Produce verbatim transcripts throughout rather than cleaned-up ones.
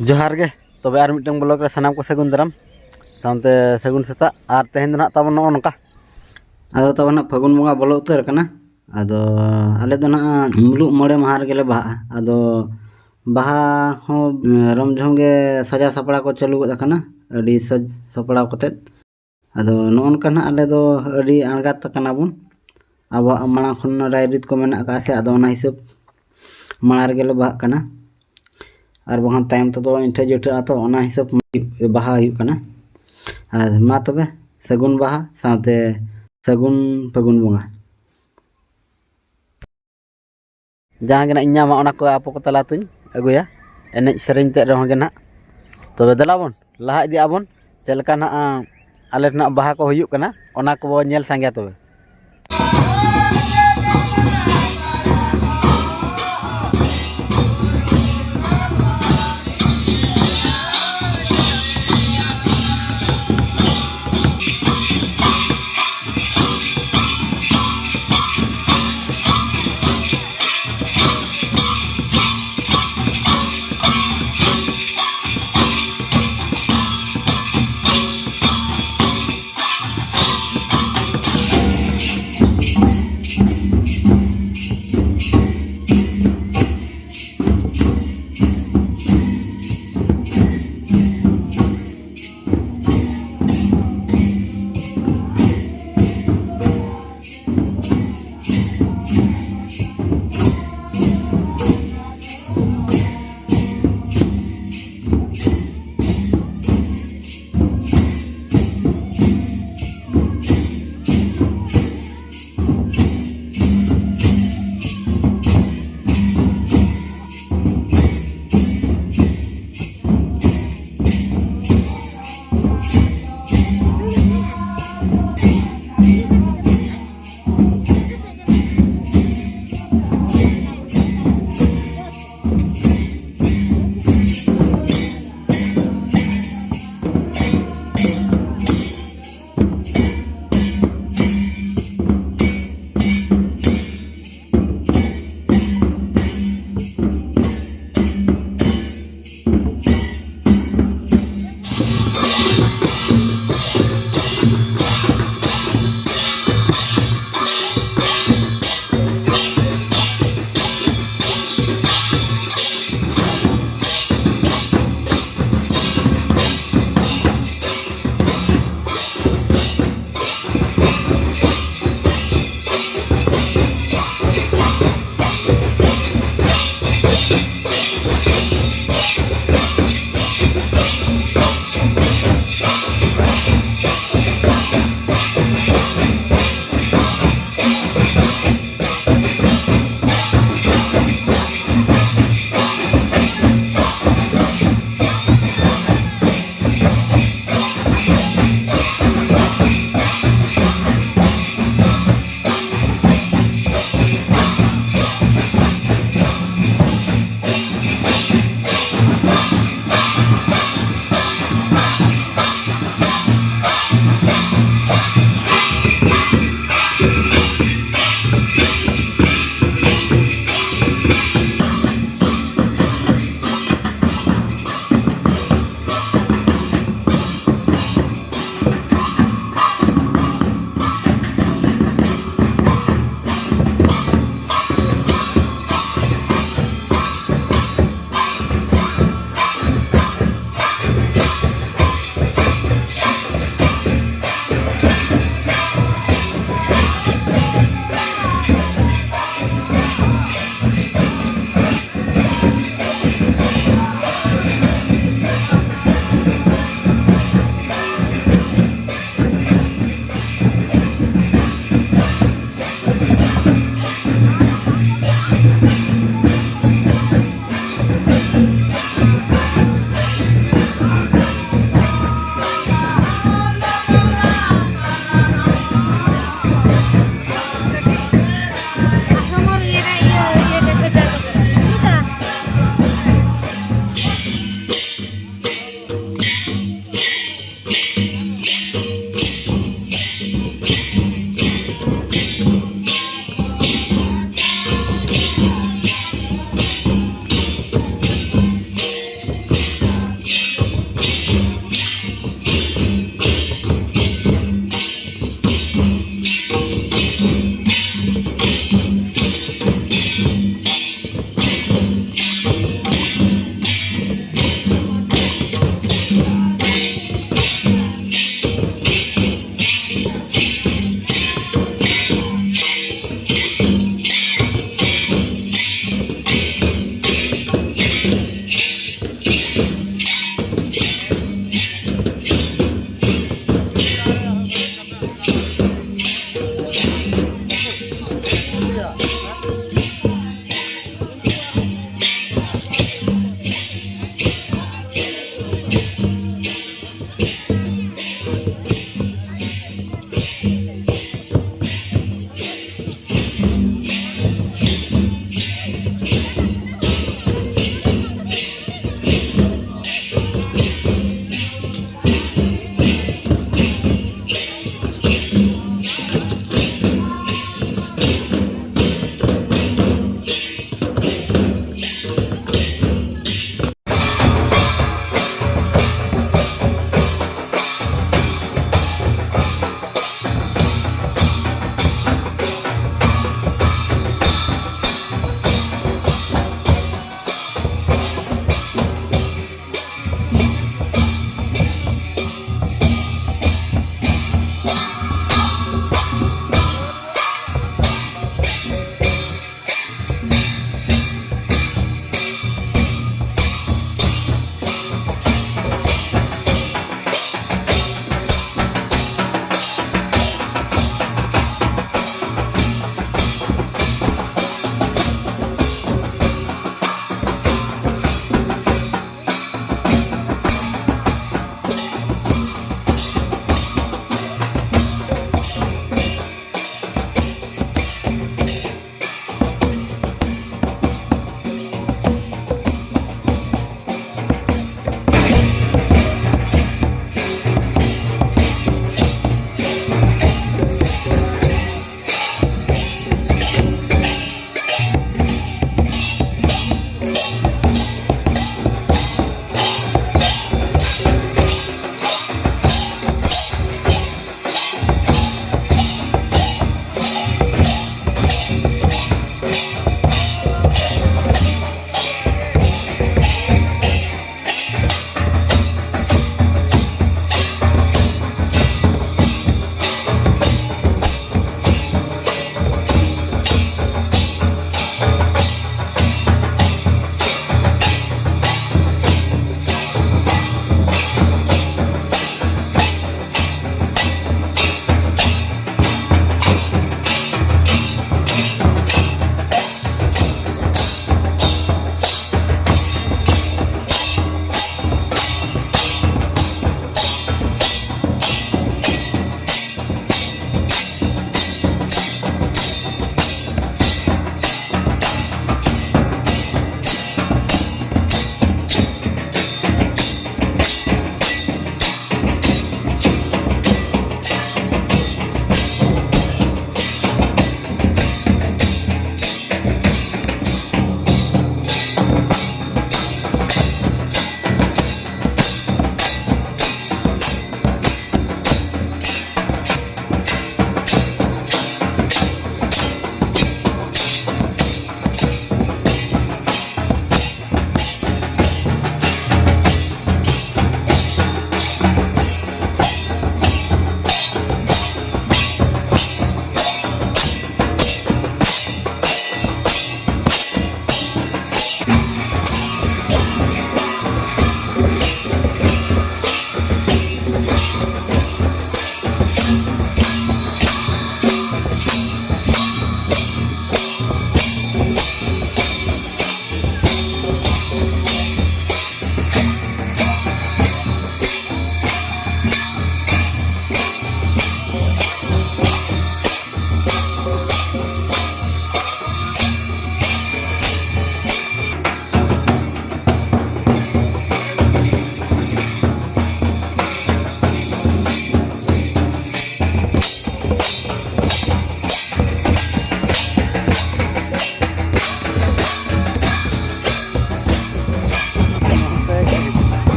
ᱡᱚᱦᱟᱨ ᱜᱮ᱾ ᱛᱚᱵᱮ ᱟᱨ ᱢᱤᱫᱴᱟᱝ ᱵᱞᱚᱜ ᱨᱮ ᱥᱟᱱᱟᱢ ᱠᱚ ᱥᱟᱹᱜᱩᱱ ᱫᱟᱨᱟᱢ, ᱥᱟᱶᱛᱮ ᱥᱟᱹᱜᱩᱱ ᱥᱮᱛᱟᱜ᱾ ᱟᱨ ᱛᱮᱦᱮᱧ ᱫᱚ ᱱᱟᱦᱟᱜ ᱛᱟᱵᱚᱱ ᱱᱚᱜᱼᱚ ᱱᱚᱝᱠᱟ, ᱟᱫᱚ ᱛᱟᱵᱚᱱ ᱱᱟᱦᱟᱜ ᱯᱷᱟᱹᱜᱩᱱ ᱵᱚᱸᱜᱟ ᱵᱚᱞᱚ ᱩᱛᱟᱹᱨ ᱟᱠᱟᱱᱟ᱾ ᱟᱫᱚ ᱟᱞᱮ ᱫᱚ ᱱᱟᱦᱟᱜ ᱢᱩᱞᱩᱜ ᱢᱚᱬᱮ ᱢᱟᱦᱟ ᱨᱮᱜᱮ ᱞᱮ ᱵᱟᱦᱟᱜᱼᱟ᱾ ᱟᱫᱚ ᱵᱟᱦᱟ ᱦᱚᱸ ᱨᱚᱢ ᱡᱷᱚᱢ ᱜᱮ ᱥᱟᱡᱟᱣ ᱥᱟᱯᱲᱟᱣ ᱠᱚ ᱪᱟᱹᱞᱩ ᱜᱚᱫ ᱟᱠᱟᱱᱟ, ᱟᱹᱰᱤ ᱥᱟᱡᱽ ᱥᱟᱯᱲᱟᱣ ᱠᱟᱛᱮᱫ᱾ ᱟᱫᱚ ᱱᱚᱜᱼᱚ ᱱᱚᱝᱠᱟ ᱱᱟᱦᱟᱜ ᱟᱞᱮ ᱫᱚ ᱟᱹᱰᱤ ᱟᱬᱜᱟᱛ ᱟᱠᱟᱱᱟ ᱵᱚᱱ᱾ ᱟᱵᱚᱣᱟᱜ ᱢᱟᱲᱟᱝ ᱠᱷᱚᱱ ᱨᱟᱭᱨᱤᱛ ᱠᱚ ᱢᱮᱱᱟᱜ ᱟᱠᱟᱫ ᱥᱮ, ᱟᱫᱚ ᱚᱱᱟ ᱦᱤᱥᱟᱹᱵ ᱢᱟᱲᱟᱝ ᱨᱮᱜᱮ ᱞᱮ ᱵᱟᱦᱟᱜ ᱠᱟᱱᱟ᱾ ᱟᱨ ᱵᱟᱝᱠᱷᱟᱱ ᱛᱟᱭᱚᱢ ᱛᱮᱫᱚ ᱮᱱᱴᱷᱮ ᱡᱩᱴᱷᱟᱹᱜᱼᱟ, ᱛᱚ ᱚᱱᱟ ᱦᱤᱥᱟᱹᱵ ᱵᱟᱦᱟ ᱦᱩᱭᱩᱜ ᱠᱟᱱᱟ᱾ ᱟᱨ ᱢᱟ ᱛᱚᱵᱮ, ᱥᱟᱹᱜᱩᱱ ᱵᱟᱦᱟ ᱥᱟᱶᱛᱮ ᱥᱟᱹᱜᱩᱱ ᱯᱷᱟᱹᱜᱩᱱ ᱵᱚᱸᱜᱟ᱾ ᱡᱟᱦᱟᱸ ᱜᱮ ᱱᱟᱜ ᱤᱧ ᱧᱟᱢᱟ, ᱚᱱᱟ ᱠᱚ ᱟᱯᱮ ᱠᱚ ᱛᱟᱞᱟ ᱛᱩᱧ ᱟᱹᱜᱩᱭᱟ, ᱮᱱᱮᱡ ᱥᱮᱨᱮᱧ ᱛᱮᱫ ᱨᱮᱦᱚᱸ ᱜᱮ ᱱᱟᱜ᱾ ᱛᱚᱵᱮ ᱫᱮᱞᱟ ᱵᱚᱱ ᱞᱟᱦᱟ ᱤᱫᱤᱜ ᱟᱵᱚᱱ, ᱪᱮᱫ ᱞᱮᱠᱟ ᱱᱟᱜ ᱟᱞᱮ ᱴᱷᱮᱱᱟᱜ ᱵᱟᱦᱟ ᱠᱚ ᱦᱩᱭᱩᱜ ᱠᱟᱱᱟ, ᱚᱱᱟ ᱠᱚᱵᱚ ᱧᱮᱞ ᱥᱟᱸᱜᱮᱭᱟ ᱛᱚᱵᱮ᱾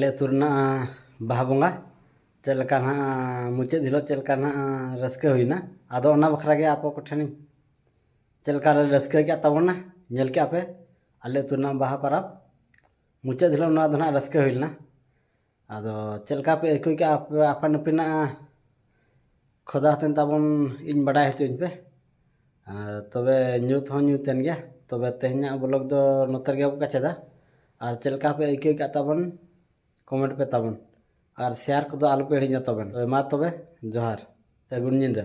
ᱟᱞᱮ ᱟᱹᱛᱩ ᱨᱮᱱᱟᱜ ᱵᱟᱦᱟ ᱵᱚᱸᱜᱟ ᱪᱮᱫ ᱞᱮᱠᱟ ᱱᱟᱦᱟᱜ ᱢᱩᱪᱟᱹᱫ ᱦᱤᱞᱳᱜ ᱪᱮᱫ ᱞᱮᱠᱟ ᱱᱟᱦᱟᱜ ᱨᱟᱹᱥᱠᱟᱹ ᱦᱩᱭᱱᱟ, ᱟᱫᱚ ᱚᱱᱟ ᱵᱟᱠᱷᱨᱟ ᱜᱮ ᱟᱯᱮ ᱠᱚᱴᱷᱮᱱᱤᱧ ᱪᱮᱫ ᱞᱮᱠᱟ ᱞᱮ ᱨᱟᱹᱥᱠᱟᱹ ᱠᱮᱫ ᱛᱟᱵᱚᱱᱟ, ᱧᱮᱞ ᱠᱮᱫ ᱯᱮ ᱟᱞᱮ ᱟᱹᱛᱩ ᱨᱮᱱᱟᱜ ᱵᱟᱦᱟ ᱯᱚᱨᱚᱵᱽ ᱢᱩᱪᱟᱹᱫ ᱦᱤᱞᱳᱜ ᱱᱚᱣᱟ ᱫᱚ ᱱᱟᱦᱟᱜ ᱨᱟᱹᱥᱠᱟᱹ ᱦᱩᱭ ᱞᱮᱱᱟ᱾ ᱟᱫᱚ ᱪᱮᱫ ᱞᱮᱠᱟ ᱯᱮ ᱟᱹᱭᱠᱟᱹᱣ ᱠᱮᱫᱼᱟ ᱟᱯᱮ ᱟᱯᱟᱱ ᱟᱹᱯᱤᱱᱟᱜ ᱠᱷᱚᱫᱟ ᱦᱟᱛᱮᱱ ᱛᱟᱵᱚᱱ ᱤᱧ ᱵᱟᱰᱟᱭ ᱦᱚᱪᱚᱧ ᱯᱮ᱾ ᱟᱨ ᱛᱚᱵᱮ ᱧᱩᱛ ᱦᱚᱸ ᱧᱩᱛ ᱮᱱ ᱜᱮᱭᱟ᱾ ᱛᱚᱵᱮ ᱛᱮᱦᱮᱧᱟᱜ ᱵᱞᱚᱜ ᱫᱚ ᱱᱚᱛᱮ ᱨᱮᱜᱮ ᱵᱚ ᱠᱟᱪᱮᱫᱟ᱾ ᱟᱨ ᱪᱮᱫ ᱞᱮᱠᱟ ᱯᱮ ᱟᱹᱭᱠᱟᱹᱣ ᱠᱮᱫ ᱛᱟᱵᱚᱱ ᱠᱚᱢᱮᱱᱴ ᱯᱮ ᱛᱟᱵᱚᱱ, ᱟᱨ ᱥᱮᱭᱟᱨ ᱠᱚᱫᱚ ᱟᱞᱚᱯᱮ ᱦᱤᱲᱤᱧᱟ ᱛᱟᱵᱚᱱ᱾ ᱛᱚᱵᱮ ᱢᱟ ᱛᱚᱵᱮ ᱡᱚᱦᱟᱨ, ᱥᱟᱹᱜᱩᱱ ᱧᱤᱫᱟᱹ᱾